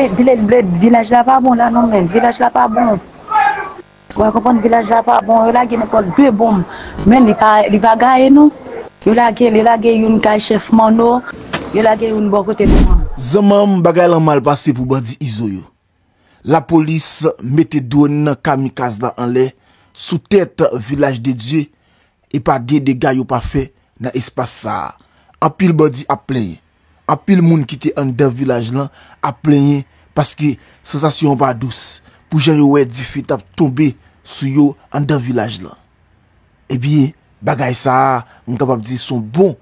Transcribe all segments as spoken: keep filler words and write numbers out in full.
Vilaj la pa bon la non, men vilaj la pa bon. Ou konprann, vilaj la pa bon, yo lage nenpòt de bonm, men li pa, li pa gaye non. Yo lage, yo lage youn kay chèf Manno, yo lage youn bò kote nou an. Zanmanm, bagay lan mal pase pou bandi Izo yo. Lapolis mete dwòn kamikaz la anlè sou tèt Vilaj de Dye, e pa de dega yo pa fè nan espas sa a. Anpil bandi ap plenyen. Anpil moun ki te anndan vilaj lan ap plenyen paske sansasyon an pa dous pou jan yo wè dife t ap tonbe sou yo anndan vilaj lan. Ebyen, bagay sa a, m kapab di se yon bon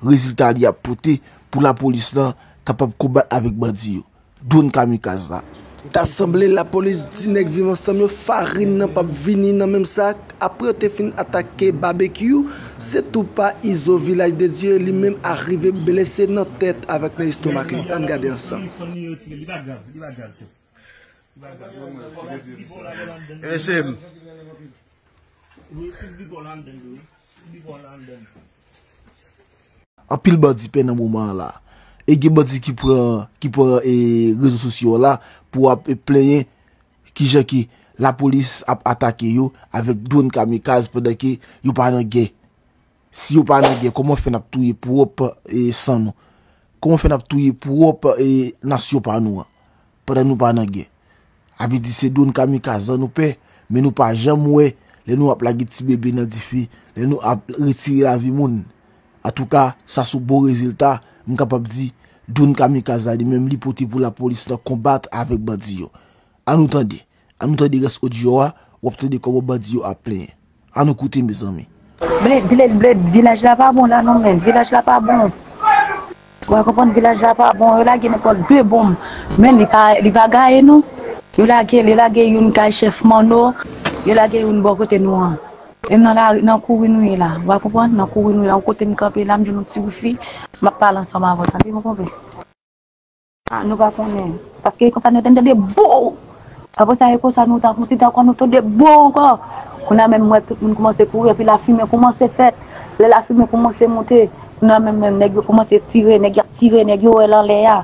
rezilta li ap pote pou lapolis lan kapab konbat avèk bandi yo. Dwòn kamikaz la. Ta sanble lapolis di nèg Viv Ansanm yo farin nan p ap vini nan menm sak. Apre yo te fin atake Babekyou, se tou pa Izo Vilaj de Dye li menm a rive blese nan tèt avèk nan estomak li. Ann gade ansanm. Mesye m. Anpil bandi pè nan moman an la. E gen bandi ki pran, ki pran, e, rezo sosyo an la pou ap, e, plenyen kijan ke lapolis ap atake yo avèk dwòn kamikaz pandan ke yo pa nan gè. Si yo pa nan gè, kòman fè n ap touye pwòp, e, san nou? Kòman fè n ap touye pwòp, e, nasyon pa nou an? Pandan nou pa nan gè. A vle di se dwòn kamikaz lan nou pè, men nou pa janm wè lè nou ap lage ti bebe nan dife, lè nou ap retire lavi moun. Antouka, sa se yon bon rezilta, m kapab di, dwòn kamikaz la li menm li pote pou lapolis lan konbat avèk bandi yo. Ann nou tande, ann nou tande rès odyo a, w ap tande kòman bandi yo ap plenyen. Ann nou koute, mezanmi. Bled, bled, bled, vilaj la pa bon la non, men vilaj la pa bon. Ou konprann, vilaj la pa bon, yo lage nenpòt de bonm, men li pa, li pa gaye non. Yo lage, yo lage youn kay chèf Manno, yo lage youn bò kote nou an. E nan lari, nan kouri nou ye la, ou konprann, nan kouri nou ye la, ou kote m kanpe la, m jwenn yon ti wifi, m ap pale ansanm avè w, tande, mon konpè. Ah, nou pa konnen. Paske konsa nou te tande bow. Apre sa, e konsa nou ta konsi ta kon nou tande bow ankò. Kounye a menm m wè tout moun kòmanse kouri, epi lafimen kòmanse fèt. Lè lafimen kòmanse monte, kounye a menm, menm nèg yo kòmanse tire, nèg y ap tire, nèg yo wè l anlè a.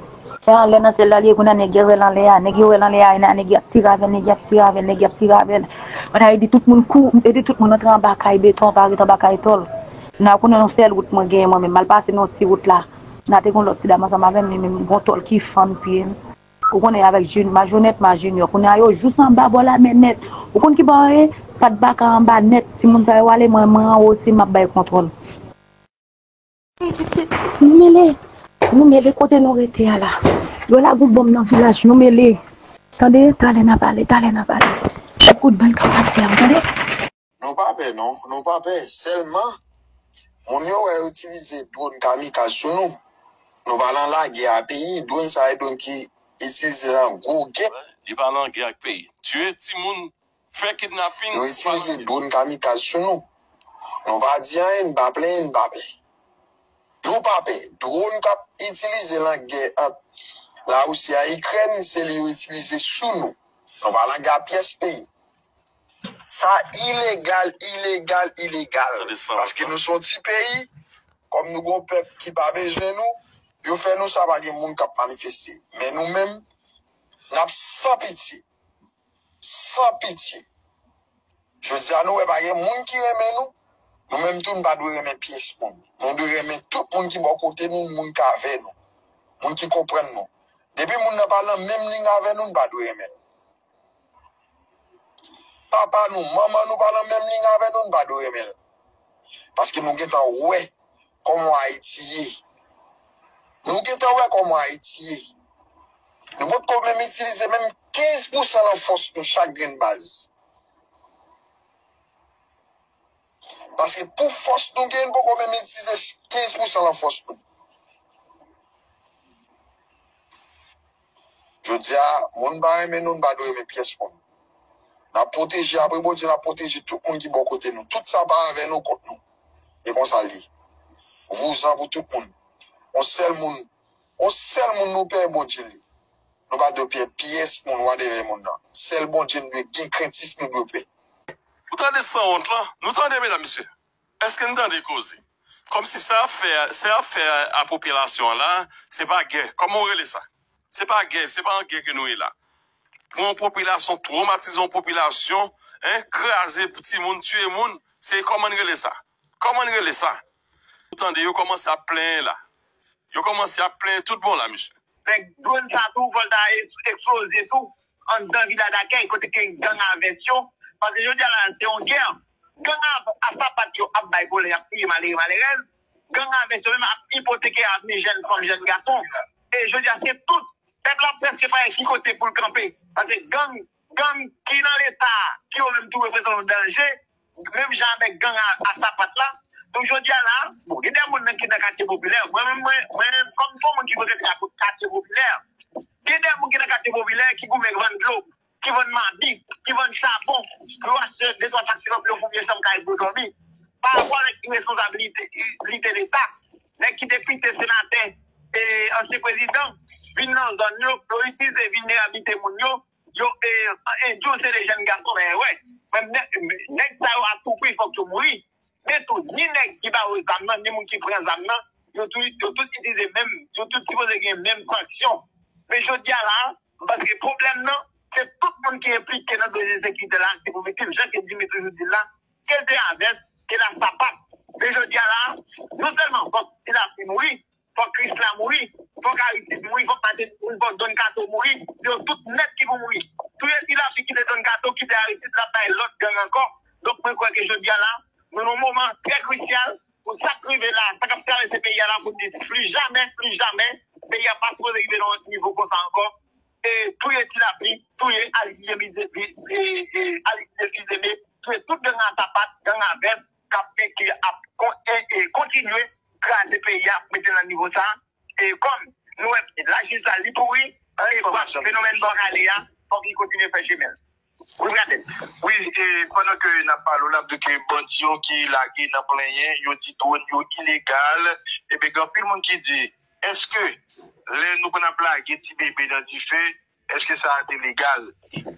Wè anlè nan syèl la li ye, kounye a nèg yo wè l anlè a, nèg yo wè l anlè a, e nan nèg y ap tire avè l, nèg y ap tire avè l, nèg y ap tire avè l. Pandan e di tout moun kou, e di tout moun antre anba kay beton, pa ret anba kay tòl. Nan kounye a yon sèl wout mwen genyen mwen menm, m al pase nan yon ti wout la. Nan te gen yon lòt ti dam ansanm avè m, li menm gon tòl ki fann pye m. Ou konnen avèk Jun-, Majò nèt, Majinyo. Kounye a yo jous anba bò lamè nèt. Ou konn ki bò yo ye? Pat baka anba nèt. Timoun sa yo ale, mwen, mwen anwo osi, m ap bay kontwòl. Pitit, nou mele. Nou mele kote nou rete a la. Yo lage yon bonm nan vilaj, nou mele. Tande, talè n a pale, talè n a pale. Kout bal k ap pase a, tande. Nou pa pè non, nou pa pè. Sèlman, moun yo wè yo itilize dwòn kamikaz sou nou. Nou pa nan lagè a peyi, dwòn sa e dwòn ki itilize nan gwo gè. Li pa nan gè ak peyi. Tiye timoun, fè kidnapin. Yo itilize dwòn kamikaz sou nou. Nou pa di anyen, n pa plenyen, n pa pè. Nou pa pè. Dwòn k ap itilize nan gè ant Larisi a Ikrèn, se li yo itilize sou nou. Nou pa nan gè a pyès peyi. Sa ilegal, ilegal, ilegal. Paske nou se yon ti peyi, kòm nou gen yon pèp ki pa bezwen nou, yo fè nou sa, pa gen moun k ap manifeste. Men nou menm, n ap san pitye. San pitye. Jodi a, nou wè pa gen moun ki renmen nou, nou menm tou, nou pa dwe renmen pyès moun. Nou dwe renmen tout moun ki bò kote nou, moun k avè nou, moun ki konprann nou. Depi moun nan pa nan menm liy avè nou, nou pa dwe renmen l. Papa nou, manman nou pa nan menm liy avè nou, nou pa dwe renmen l. Paske nou gentan wè kòman Ayiti ye. Nou gentan wè kòman Ayiti ye. Nou potko menm itilize menm kenz pousan nan fòs nou chak grenn baz. Paske pou fòs nou gen, nou poko menm itilize kenz pousan nan fòs nou. Jodi a, moun pa renmen nou, nou pa dwe renmen pyès moun. N ap pwoteje, apre Bondye, n ap pwoteje tout moun ki bò kote nou. Tout sa pa avè nou, kont nou. E konsa l ye. Vouzan pou tout moun. Yon sèl moun, yon sèl moun nou pè, Bondye l ye. Nou pa dwe pè pyès moun, whatever moun nan. Sèl Bondye nou dwe gen krentif, nou dwe pè. Ou tande sanwont lan? Nou tande, medam, mesye? Èske n tande koze? Kòmsi sa y ap fè, sa y ap fè a popilasyon an la, se pa gè. Kòman w rele sa? Se pa gè, se pa an gè ke nou ye la. Pran yon popilasyon, twomatize yon popilasyon, en, kraze timoun, tiye moun, se kòman n rele sa? Kòman n rele sa? Ou tande, yo kòmanse ap plenyen la. Yo kòmanse ap plenyen tout bon la, mesye. Nèg dwòn sa tou, fò l ta es- eksploze tou, anndan Vila Dakèy, kote ke gang a vès yo. Paske jodi a la, se yon gè. Gang a, a sapat yo ap bay vòlè, y ap touye malere, malerèz. Gang a vès yo menm ap ipoteke avni jèn fanm, jèn gason. E jodi a, se tout pèp la prèske pa gen ki kote pou l kanpe. Paske gang, gang ki nan Leta, ki yo menm tou reprezante yon danje, menm jan avèk gang a, a sapat la. Donk, jodi a la, bon, gen de moun nan ki nan katye popilè. Mwen menm, mwen, mwen, kòm se yon moun ki frekante katye popilè, gen de moun ki nan katye popilè ki goumen vann dlo, ki vann mabit, ki vann chabon, pou yo achte de twa sak sirop yo fouye san kay pou yo dòmi. Pa rapò avèk iresponsabilite, lite Leta, nèg ki depite, senatè, e ansyen prezidan, vin nan zòn yo, yo itilize vilnerabilite moun yo, yo, e, endyoze de jèn gason, men wè, menm nèg, nèg sa yo a tou pri, fòk yo mouri. Men tou, ni nèg ki ba yo zam nan, ni moun ki pran zam nan, yo tou, yo tout itilize menm, yo tout sipoze gen menm sanksyon. Men jodi a la, paske pwoblèm nan, se tout moun ki enplike nan dosye sekirite la, ki pou viktim, jan ke Jimmy toujou di l la, ke l te avès, ke l a sapat. Men jodi a la, non sèlman fòk Ti Lapli mouri, fòk Krisla mouri, fòk Aristide mouri, fòk Martin, fòk Don Kato mouri, se yo tout nèt ki pou mouri. Touye Ti Lapli, kite Don Kato, kite Aristide, l ap bay lòt gang ankò. Donk, mwen kwè ke jodi a la, nou nan yon moman trè krisyal pou sa k rive la, sa k ap travèse peyi a la, pou n di pli jamè, pli jamè, peyi a pa sipoze rive nan yon nivo konsa ankò. E touye Ti Lapli, touye Alix Didier, Alix Didier Fils-Aimé, touye tout gang a sapat, gang a vès, k ap, ki ap kon- e- e kontinye kraze peyi a, mete l nan nivo sa. E kòm nou wè lajistis la, li pouri, e fòk fenomèn Bòkale a, fòk li kontinye fè chemen l. Wi, Pradèt. Wi, e pandan ke n ap pale w la, m di ke bandi yo ki lage nan plenyen, yo di dwòn yo ilegal. Ebyen, gen anpil moun ki di, èske lè nou konn ap lage ti bebe nan dife, èske sa a te legal?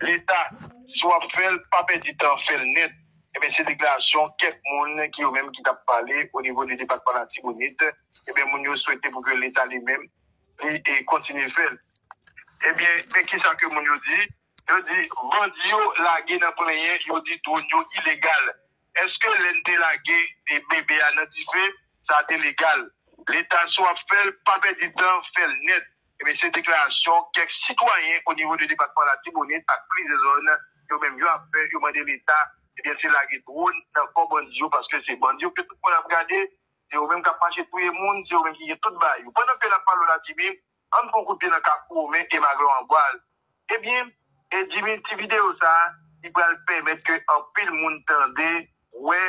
Leta, si w ap fè l, pa pèdi tan, fè l nèt. Ebyen, se deklarasyon kèk moun ki yo menm ki t ap pale o nivo de depatman Latibonit. Ebyen, moun yo swete pou ke Leta li menm, li, e, kontinye fè l. Ebyen, men kisa ke moun yo di? Yo di, bandi yo lage nan plenyen, yo di dwòn yo ilegal. Èske lè n te lage, e, bebe a nan dife, sa te legal? Leta, si w ap fè l, pa pèdi tan, fè l nèt. Ebyen, se deklarasyon kèk sitwayen o nivo de depatman Latibonit ak plizyè zòn, yo menm yo ap fè, yo mande Leta, ebyen, se lage dwòn nan kò bandi yo, paske se bandi yo ke tout moun ap gade, se yo menm k ap mache touye moun, se yo menm ki gen tout bagay yo. Pandan ke n ap pale w la, Jimmy, ann fè yon kout pye nan Kafou Women e Maglò Anbwaz. Ebyen, e Jimmy, ti videyo sa a, li pral pèmèt ke anpil moun tande, wè,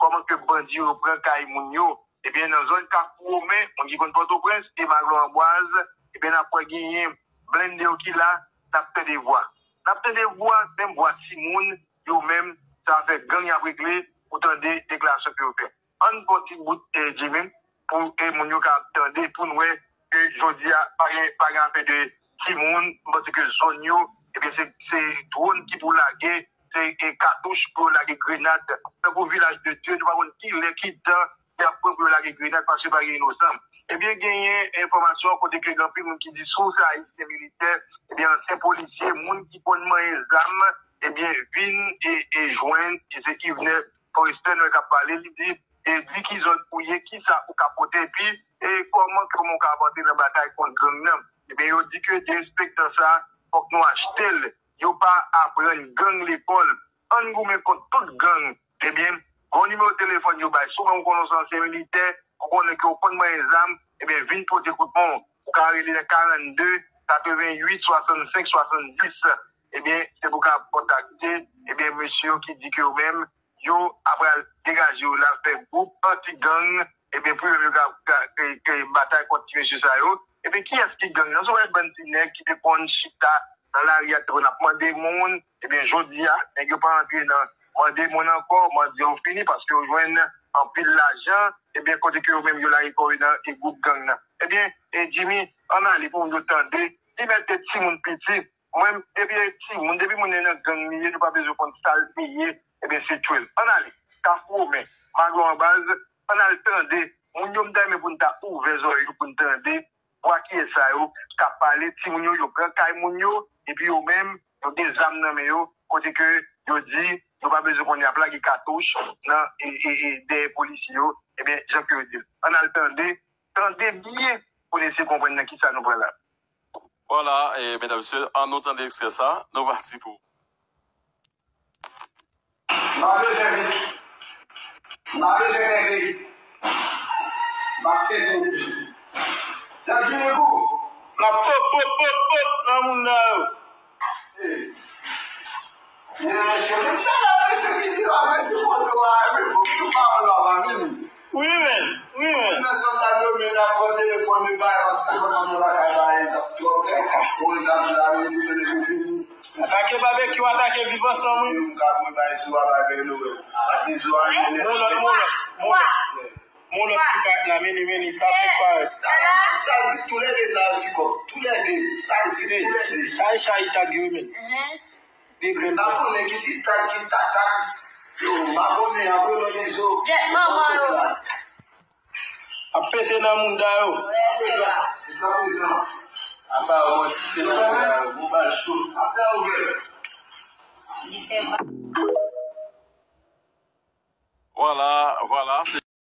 kòman ke bandi yo pran kay moun yo. Ebyen, nan zòn Kafou Women, moun ki konn Pòtoprens, e Maglò Anbwaz, ebyen, n ap wè genyen blende yo ki la, n ap tande vwa. N ap tande vwa, menm vwa timoun, yo menm, sa fè gang y ap regle, ou tande deklarasyon ke yo fè. Ann pran ti bout, e, Jimmy, pou, e, moun yo ka tande, pou n wè ke jodi a, pa gen, pa gen afè de timoun, m panse ke zòn yo, ebyen, se, se dwòn ki pou lage, se, e, katouch pou yo lage grenad. Tankou Vilaj de Dye, nou pa konn ki lè, ki tan, y ap pran pou yo lage grenad, paske pa gen inosan. Ebyen, genyen enfòmasyon kote ke gen anpil moun ki di sou se ayisyen militè, ebyen, ansyen polisye, moun ki konn manyen zam, ebyen, vin e, e jwenn, e se Yvenel Forester nou k ap pale, li di, e di ki zòn ou ye, ki sa ou ka pote, epi, e kòman ke w ka antre nan batay kont gang nan. Ebyen, yo di ke derespektan sa, fòk nou achte l. Yo pa aprann gang lekòl. Ann goumen kont tout gang. Ebyen, gen yon nimewo telefòn yo bay. Souvan, ou konnen w se ansyen militè, ou konnen ke w konn manyen zam, ebyen, vin pote kout men w. Ou ka rele nan karannde, katreventuit, swasannsenk, swasanndis. Ebyen, se pou w ka kontakte, ebyen, mesye yo ki di ke yo menm, yo ap pral degaje yo la fè gwoup anti-gang, ebyen, pou yo menm ka, ka, ka, ka batay kont ti mesye sa yo. Ebyen, kiyès ki gang nan? Se yon bann ti nèg ki te konn chita nan lari a, te konn ap mande moun, ebyen, jodi a, nèg yo pa antre nan mande moun ankò, mande yo fini, paske yo jwenn anpil lajan, ebyen, kote ke yo menm yo lage kò yo nan, e, gwoup gang nan. Ebyen, e, Jimmy, ann ale pou moun yo tande, li mèt te timoun piti, mwen, depi e timoun, depi moun nan gang li ye, nou pa bezwen konn sa l te ye, ebyen, se tchwel. Ann ale, Kafou Women, Maglò Anbwaz, ann al tande. Moun yo, m ta renmen pou n ta ouvè zòrèy nou pou n tande. bwa kiyès sa yo k ap pale, timoun yo, yo pran kay moun yo, epi yo menm, yo gen zam nan men yo, kote ke yo di, yo pa bezwen konn y ap lage katouch nan, e, e, e, dèyè polisye yo, ebyen, jan ke yo di l. Ann al tande, tande byen pou n eseye konprann nan kisa nou pran la. Vwala, e, medam, mesye, ann nou tande ekstrè sa, nou pati pou. M pa bezwen vit. M pa bezwen tenten. M ap tenten. Jan ki kou. M ap pop, pop, pop, pop nan moun nan yo. Mesye, mesye, mesye, mesye, mesye, kote w a, men, pou ki pawòl la pa vini. Wi, men. Wi, men. Nan zòn la, yo, men, nan fon telefòn, yo, bay, paske fò nan fè bagay, bay, sa, se twòp, men. Ou, sa, la, yo, di, men, yo, fini. Atake babekyou, atake viv ansanm, wi. Yo, m ka voye bay sou a, bay, bay, nou, paske sou a, men, Mon lòt, mon lòt, mon lòt. Mon lòt ki pa la, meni, meni, sa fèk parèt. Sa l vit toulède, sa l ti kòb, toulède, sa l vit toulède. Chay, chay, tag yo, men. De grenn sa. M pa konnen ki, ki tag, ki tata. Yo, m pa konnen, apre lòt izo. Jet manman yo. Ap pete nan mounda yo. Apa, mwen, si se nan mounda yo, bon, bal cho. Apa, ouvè. Vwala, vwala, se